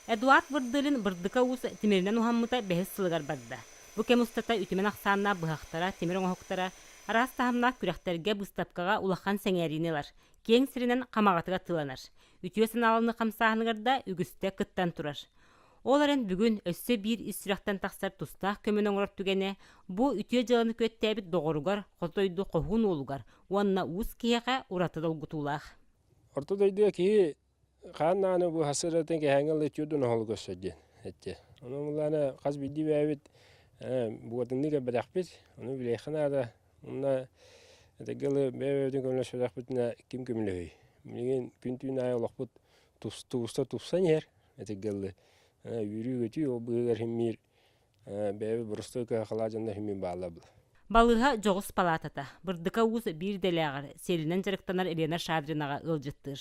Эдуард Вырдылин Бырдыка Уус тимиринэн уһаммыта бэһис сылыгар барда. Бу кэм устата үтүмэн ахсааннаах быһахтара, тимир оҥоһуктара араас таһымнаах күрэхтэргэ, быыстапкаҕа улахан сэҥээриини ылар, киэҥ сиринэн хамаҕатык атыыланар. Үтүө санааланыы хамсааһыныгар да үгүстэ кыттан турар. Ол эрэн бүгүн өссө биир ис сүрэхтэн тахсар тустаах көмөнү оҥорор түгэнэ бу үтүө дьыаланы күөттээбит доҕоругар, хоту дойду хоһуун уолугар уонна уус киһиэхэ ураты долгутуулаах. Орто дойдуга киһи хаан нааны бу хасыратын кэһээҥҥэ ылла түөрт оһолу көрсөр диэн этте. Ону муллаана хас биирдии бэйэбит буотуннуу кэлбэтэхпит, ону билиэххэ наада. Онно этэргэ дылы бэйэ-бэйэбитин көмөлөспөтөхпүтүнэ ким көмөлөһүй? Билигин күн-түүн аайы олохпут тубуста тупсан иһэр этэргэ дылы. Үөрүү-көтүү ол быыһыгар син бэйэбит боростуой кыһалҕалаах дьоннор син бааллар Балыыһа дьоҕус палаатата Бырдыка Уус биир идэлээҕэр сиэлинэн дьарыктанар Елена Шадринаҕа ыалдьыттыыр.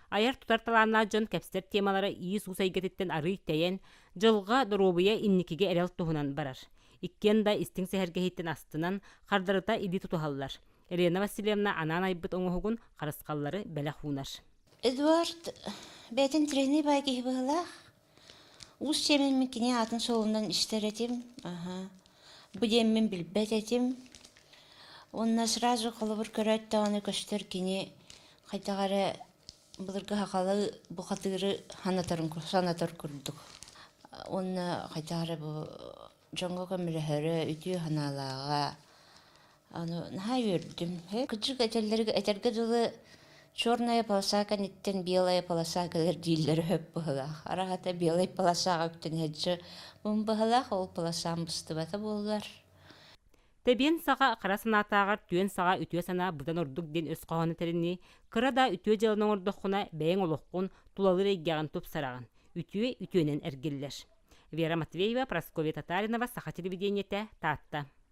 Айар-тутар талааннаах дьон кэпсэтэр темалара иис-уус эйгэтиттэн арыый тэйэн, дьылҕа, доруобуйа инникигэ эрэл туһунан барар. Иккиэн да истиҥ сэһэргэһииттэн астынан, хардарыта илии тутуһаллар. Елена Васильевна анаан айбыт оҥоһугун харысхаллары бэлэх уунар. Эдуард бэйэтин тренер баай киһи быһыылаах. Уус сиэмэммин кини аатын суолунан истэр этим. Аһа. Бу диэммин билбэт этим. Уонна сразу холобур көрөөт даҕаны көстөр кини хайдах эрэ былыргы сахалыы бухатыыры санатарын санатар курдук. Уонна хайдах эрэ бу дьоҥҥо көмөлөһөрө, үтүө санаалааҕа Аны наһаа үөрдүм. Кырдьык этэллэргэ этэргэ дылы черная полоса кэнниттэн белая полоса кэлэр дииллэрэ сөп быһыылаах. Араһата белай полосаҕа үктэнээччи быһыылаах, ол полосам быстыбата буоллар. Тэбиэн саҕа хара санаатааҕар түөн саҕа үтүө санаа быдан ордук диэн өс хоһооно тэринии, кыра да үтүө дьыаланы оҥордоххуна бэйэҥ олоххун, тулалыыр эйгэҕин тупсараҕын. Үтүө үтүөнэн эргиллэр. Вера Матвеева, Прасковья Татаринова, Саха телевидениетэ, Таатта.